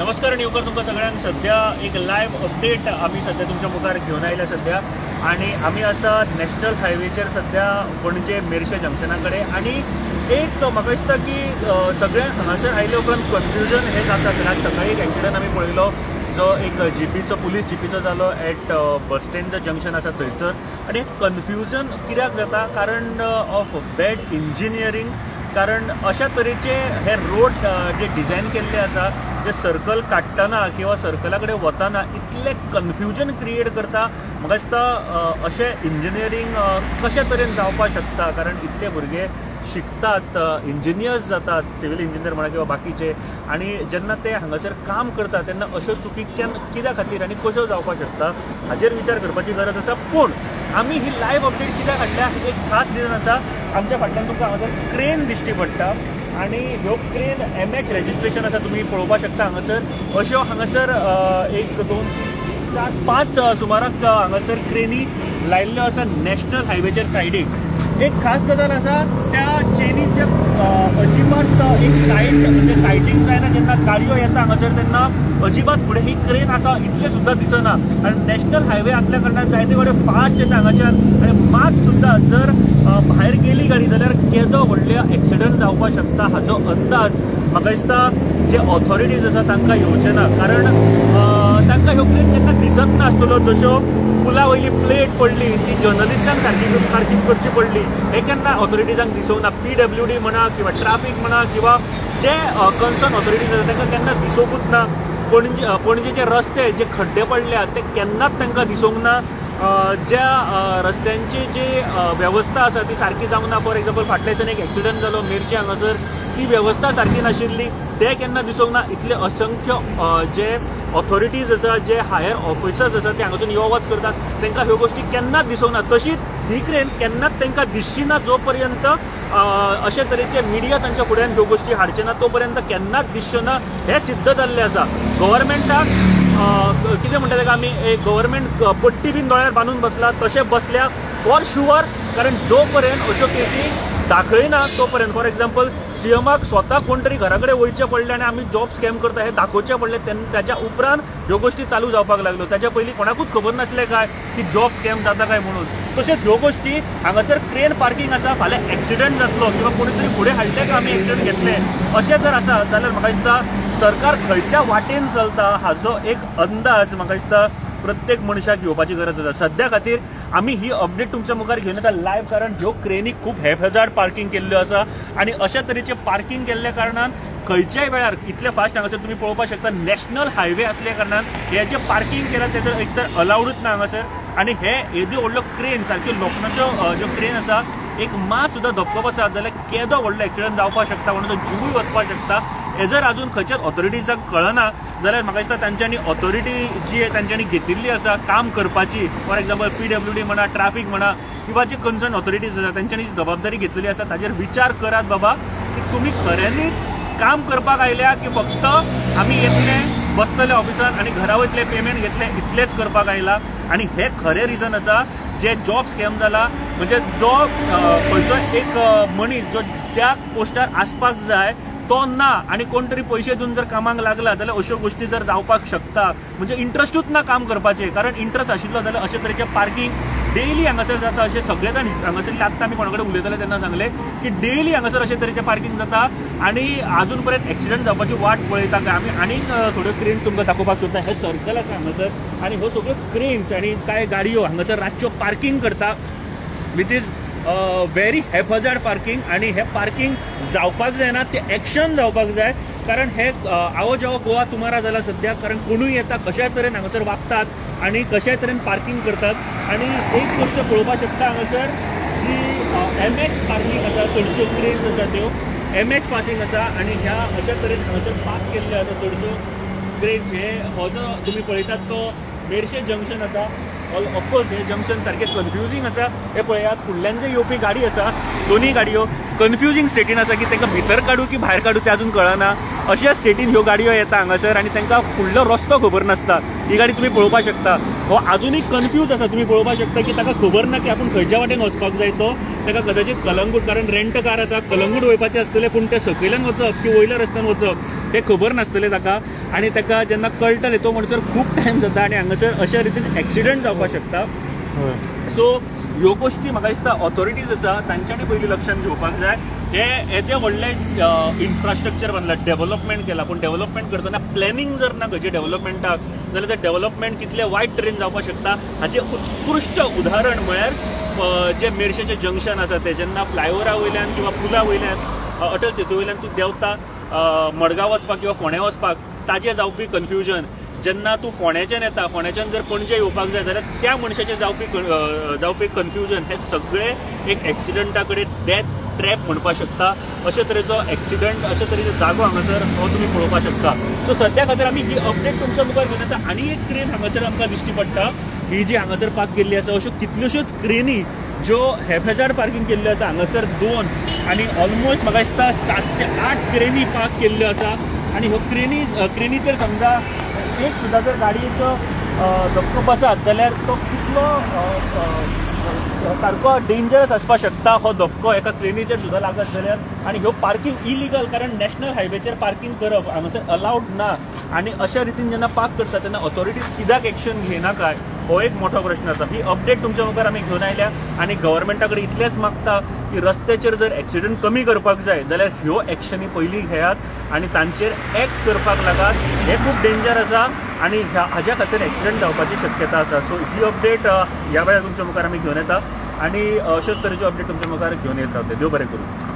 नमस्कार येवकार तुमकां सगळ्यांक. सद्या एक लायव्ह अपडेट आमी सद्या तुमच्या मुखार घेवन आयल्या सद्या, आनी आमी आसा नॅशनल हायवेचेर सद्या पणजे मेरशे जंक्शना कडेन. आनी एक म्हाका दिसता की सगळ्यांक हांगासर आयले उपरांत कन्फ्युजन हें जाता. आज सकाळी एक एक्सिडंट आमी पळयलो जो एक जिपीचो, पुलीस जिपीचो जालो एट बस स्टँडचो जंक्शन आसा थंयसर. आनी कन्फ्युजन कित्याक जाता, कारण ऑफ बॅड इंजिनियरींग. कारण अशा तरेचे हे रोड जे डिझायन केल्ले आसा, जे सर्कल काडटना किंवा सर्कला कडेन वतना इतलें कन्फ्युजन क्रिएट करता. म्हाका दिसता अशें इंजिनियरींग कशे तरेन जावपाक शकता, कारण इतले भुरगे शिकतात, इंजिनियर्स जातात, सिवील इंजिनियर म्हणा किंवा बाकीचे, आनी जेन्ना ते हांगासर काम करता तेन्ना अश्यो चुकी कित्या खातीर आनी कश्यो जावपाक शकता हाजेर विचार करपाची गरज आसा. पूण आमी ही लायव्ह अपडेट कित्याक हाडल्या, एक खास रिजन आसा. आमच्या फाटल्यान तुमकां हांगासर क्रेन दिश्टी पडटा आनी ह्यो क्रेन MH registration आसा, तुमी पळोवपाक शकता हांगासर. अश्यो हांगासर 1 2 3 4 5 सुमाराक हांगासर क्रेनी लायिल्ल्यो आसा नॅशनल हायवेचेर सायडीक. एक खास गजाल आसा, त्या चेनीचे अजिबात एक सायड म्हणजे सायडींग जायना. जेन्ना गाडयो येता हांगासर तेन्ना अजिबात फुडें ही क्रेन आसा इतलें सुद्दां दिसना. आनी नॅशनल हायवे आसल्या कारणान जायते कडेन फास्ट येता हांगाच्यान, आनी मात सुद्दां जर भायर गेली गाडी जाल्यार केदो व्हडलो एक्सिडंट जावपाक शकता हाचो अंदाज म्हाका दिसता जे ऑथॉरिटीज आसा तांकां येवचें ना. कारण तांकां ह्यो क्रेन केन्ना दिसत नासतल्यो. जश्यो पुला वयली प्लेट पडली ती जर्नलिस्टांक सारकी पार्कींग करची पडली, हें केन्ना ऑथॉरिटीजांक दिसूंक ना. PWD म्हणा किंवा ट्राफीक म्हणा किंवा जे कन्सर्न ऑथॉरिटीज आसा तांकां केन्ना दिसूंकूच ना. पणजेचे रस्ते जे खड्डे पडल्या ते केन्नाच तांकां दिसूंक ना. ज्या रस्त्यांची जी वेवस्था आसा ती सारकी जावंक ना. फॉर एक्झाम्पल फाटल्या दिसांनी एक एक्सिडंट जालो मेरशे हांगासर, ती वेवस्था सारकी नाशिल्ली, ते केन्ना दिसूंक ना. इतले असंख्य जे ऑथॉरिटीज आसा, जे हायर ऑफिसर्स आसा ते हांगासून यो वच करतात, तांकां ह्यो गोश्टी केन्नाच दिसूंक ना. तशीच ही क्रेन केन्नाच तांकां दिसची ना जो पर्यंत अशे तरेचे मिडिया तांच्या फुड्यान ह्यो गोश्टी हाडचे ना तो पर्यंत केन्नाच दिसच्यो ना, हें सिद्ध जाल्लें आसा. गव्हर्मेंटाक कितें म्हणटा ताका आमी, एक गव्हर्मेंट पट्टी बीन दोळ्यार बांदून बसला तशें बसल्या फॉर शुअर. कारण जो पर्यंत अश्यो केसी दाखयना तो पर्यंत, फॉर एक्झाम्पल सीएमाक स्वता कोण तरी घरा कडेन वयचें पडलें आनी आमी जॉब स्कॅम करता हें दाखोवचें पडलें, तेन्ना ताच्या उपरांत ह्यो गोश्टी चालू जावपाक लागल्यो. ताच्या पयलीं कोणाकूच खबर नासलें काय की जॉब स्कॅम जाता काय म्हणून. तशेंच ह्यो गोश्टी हांगासर क्रेन पार्कींग आसा, फाल्यां एक्सिडंट जातलो किंवा कोणी तरी फुडें हाडलें काय आमी एक्सिडंट घेतले अशें जर आसा जाल्यार म्हाका दिसता सरकार खंयच्या वाटेन चलता हाचो एक अंदाज म्हाका दिसता प्रत्येक मनशाक घेवपाची गरज आसा. सद्या खातीर आमी ही अपडेट तुमच्या मुखार घेवन येता लायव्ह, कारण ह्यो क्रेनी खूब हॅपहॅजार्ड पार्कींग केल्ल्यो आसा आनी अशा तरेचें पार्कींग केल्ल्या कारणान खंयच्याय वेळार इतले फास्ट हांगासर तुमी पळोवपाक शकता. नॅशनल हायवे आसल्या कारणान हे जे पार्कींग केलां तें तर एक तर अलावडूच ना हांगासर. आनी हे येद्यो व्हडल्यो क्रेन, सारक्यो लोखणाच्यो ज्यो क्रेन आसा, एक मात सुद्दां धपको बसत जाल्यार केदो व्हडलो एक्सिडंट जावपाक शकता, म्हणून तो जिवूय वचपाक शकता. हे जर अजून खंयच्याच ऑथॉरिटीजाक कळना जाल्यार म्हाका दिसता तांच्यांनी ऑथॉरिटी जी तांच्यांनी घेतिल्ली आसा काम करपाची, फॉर एक्झाम्पल PWD म्हणा, ट्राफीक म्हणा किंवा जे कन्सर्न ऑथॉरिटीज आसा तांच्यांनी जी जबाबदारी घेतलेली आसा ताजेर विचार करात बाबा की तुमी खऱ्यांनीच काम करपाक आयल्या की फक्त आमी येतले बसतले ऑफिसान आनी घरा वयतले पेमेंट घेतले इतलेच करपाक आयला. आनी हे खरें रिजन आसा जे जॉब स्कॅम जाला, म्हणजे जो खंयचो एक मनीस जो त्या पोस्टार आसपाक जाय तो ना आनी कोण तरी पयशे दिवन जर कामाक लागला जाल्यार अश्यो गोश्टी जर जावपाक शकता, म्हणजे इंट्रस्टूच ना काम करपाचें. कारण इंट्रस्ट आशिल्लो जाल्यार अशे तरेचे पार्कींग डेली हांगासर जाता. अशें सगळे जाण हांगासर आत्तां आमी कोणा कडेन उलयताले तेन्ना सांगलें की डेली हांगासर अशे तरेचें पार्कींग जाता आनी आजून पर्यंत एक्सिडंट जावपाची वाट पळयता. काय आमी आनीक थोड्यो क्रेन्स तुमकां दाखोवपाक सोदता. हे सर्कल आसा हांगासर आनी ह्यो सगळ्यो क्रेन्स आनी कांय गाडयो हांगासर रातच्यो पार्कींग करता, which is very haphazard parking. आनी हे पार्कींग जावपाक जायना, ते एक्शन जावपाक जाय. कारण हे आओ जाओ गोवा तुम्हारा जाला सद्या, कारण कोणूय येता कशाय तरेन हांगासर वागतात आनी कशाय तरेन पार्कींग करतात. आनी एक गोश्ट पळोवपाक शकता हांगासर जी MH parking आसा, चडश्यो क्रेन्स आसा त्यो MH passing आसा आनी ह्या अशा तरेन हांगासर पार्क केल्ल्यो आसा चडश्यो क्रेन्स. हे हो जो तुमी पळयतात तो मेरशे जंक्शन आसा. ऑफकोर्स हे जंक्शन सारकें कन्फ्युजींग आसा. हे पळयात फुडल्यान जे येवपी गाडी आसा, दोनूय गाडयो कन्फ्युजींग स्टेटीन आसा की तांकां भितर काडूं की भायर काडूं तें अजून कळना. अशा स्टेटीन ह्यो गाडयो येता हांगासर आनी तांकां फुडलो रस्तो खबर नासता. ही गाडी तुमी पळोवपाक शकता, हो आजुनूय कन्फ्यूज आसा. तुमी पळोवपाक शकता की ताका खबर ना की आपूण खंयच्या वाटेन वचपाक जाय तो. ताका कदाचित कलंगूट, कारण रेंट कार आसा, कलंगूट वयपाचें आसतलें, पूण तें सकयल्यान वचप की वयल्या रस्त्यान वचप तें खबर नासतलें ताका आनी ताका जेन्ना कळटलें तो म्हणसर खूब टायम जाता आनी हांगासर अशा रितीन एक्सिडंट जावपाक शकता. सो ह्यो गोश्टी म्हाका दिसता ऑथॉरिटीज आसा तांच्यांनी पयलीं लक्षांत घेवपाक जाय. हे येदें व्हडलें इन्फ्रास्ट्रक्चर बांदलां, डेव्हलपमेंट केलां, पूण डेव्हलपमेंट करतना प्लॅनिंग जर ना खंयचे डेव्हलपमेंटाक जाल्यार तें डेव्हलपमेंट कितलें वायट तरेन जावपाक शकता हाचें उत्कृश्ट उदाहरण म्हळ्यार जे मेरशेचें जंक्शन आसा तें जेन्ना फ्लायओवरा वयल्यान किंवा पुला वयल्यान अटल सेतू वयल्यान तूं देंवता मडगांव वचपाक किंवा फोंड्या वचपाक ताजें जावपी कन्फ्युजन, जेन्ना तूं फोंड्याच्यान येता फोंड्याच्यान जर पणजे येवपाक जाय जाल्यार त्या मनशाचें जावपी कन्फ्युजन हे सगळे एक एक्सिडंटा कडेन डेथ ट्रॅप म्हणपाक शकता. अशे तरेचो एक्सिडंट अशे तरेचो जागो हांगासर हो तुमी पळोवपाक शकता. सो सद्या खातीर आमी ही अपडेट तुमच्या मुखार घेवन येता. आनी एक क्रेन हांगासर आमकां दिश्टी पडटा, ही जी हांगासर पार्क केल्ली आसा अश्यो कितल्योश्योच क्रेनी ज्यो हॅपहॅजार्ड पार्किंग केल्ल्यो आसा हांगासर 2 आनी ऑलमोस्ट म्हाका दिसता 7 ते 8 क्रेनी पार्क केल्ल्यो आसा. आनी ह्यो क्रेनीचेर समजा एक सुद्दां जर गाडयेचो धपको बसत जाल्यार तो कितलो सारको डेंजरस आसपाक शकता हो धपको एका क्रेनीचेर सुद्दां लागत जाल्यार. आनी ह्यो पार्किंग इलिगल, कारण नॅशनल हायवेचेर पार्किंग करप हांगासर अलावड ना आनी अशा रितीन जेन्ना पार्क करता तेन्ना ऑथॉरिटीज कित्याक एक्शन घेयना काय हो एक मोठो प्रश्न आसा. ही अपडेट तुमच्या मुखार आमी घेवन आयल्या आनी गव्हर्मेंटा कडेन इतलेंच मागता की रस्त्याचेर जर एक्सिडंट कमी करपाक जाय जाल्यार ह्यो एक्शनी पयलीं घेयात आनी तांचेर एक्ट करपाक लागात. हें खूब डेंजर आसा आनी हाज्या खातीर एक्सिडंट जावपाची शक्यता आसा. सो इतली अपडेट ह्या वेळार तुमच्या मुखार आमी घेवन येता आनी अश्योच तरेच्यो अपडेट तुमच्या मुखार घेवन येत रावतले. देव बरें करूं.